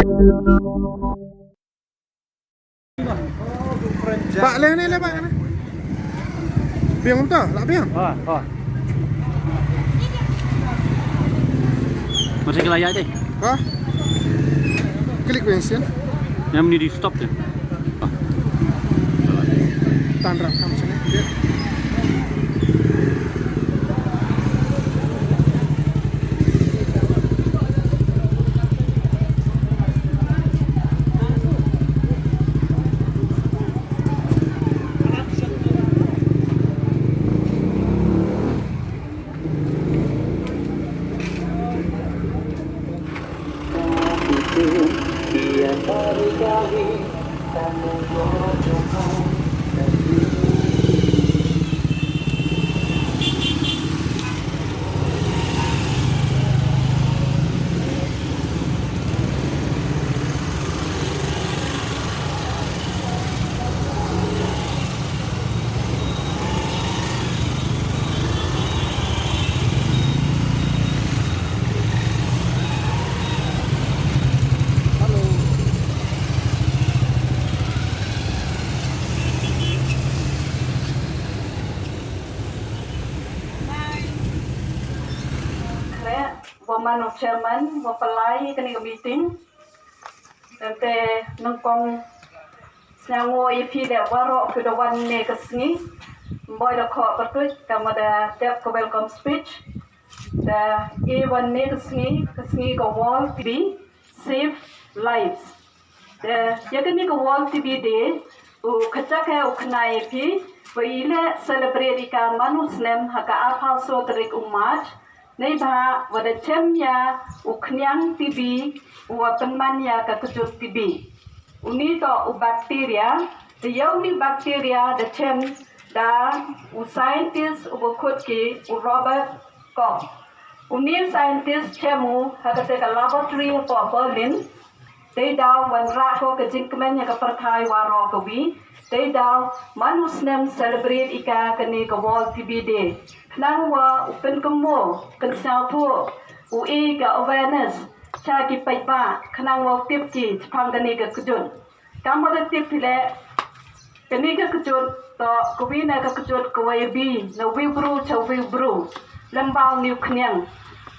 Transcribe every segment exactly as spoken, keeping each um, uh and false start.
Ba le ne le ba ne. Biang um to, la biang. Ha, ha. Masih kelaya deh. Ha? Klik biang sien. Yang ni di stop deh. Tan rap kam sini. Khreh, wa man u chairman, wa pynlai kani ka meeting. Te nyngkong sñiaw o i phi le waroh ki da wan ne ka sngi. Boi da khoh pyrtuit, kam wa da dep ka welcome speech. Da i wan ne ka sngi, ka sngi ka World T B, Save Lives. Te ya kani ka World T B Day, u khajak he u khana i phi, wa i le celebrate i ka man u snem ha ka arphaw soo tarik u March, neibhah wa da chem ya u khñiang T B, u wa pynman ya ka kjut T B. Uni toh u bacteria, te ya uni bacteria da chem da u scientist u wa khut ki u Robert Koch. Uni u scientist chem u ha kate ka laboratory hapoh Berlin. Dei daw wanrah ko ka jingkmen ya ka pyrthai waroh kawi. Dei daw man u snem celebrate i ka kani ka World T B Day. Khnang wa u pynkynmaw, pynsñiawthooh, u e ka awareness cha ki paidbah, khnang wa u tip ki chaphang kani ka kjut. Kam wa da tip phi le, kani ka kjut toh kawi na ka kjut ka wa ya bi na wi u bru cha wi u bru lyngba uni u khñiang.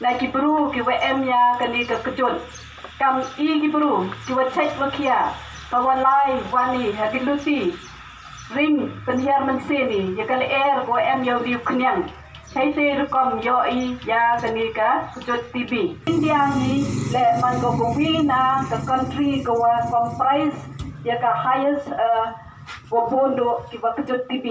Na ki bru ki wa em ya kani ka kjut, kam i ki bru ki wa chait wa khiah, ka wa lai wa ni ha ki luti, ring pynhiar mynsiem i ya ka lyer ka wa em ya uni u khñiang. Heitæ rukom yoh i ya kani ka kjut T B. India hi le man ko kawi na ka country ka wa comprise ya ka highest, eh, wa bun dooh ki wa kjut T B.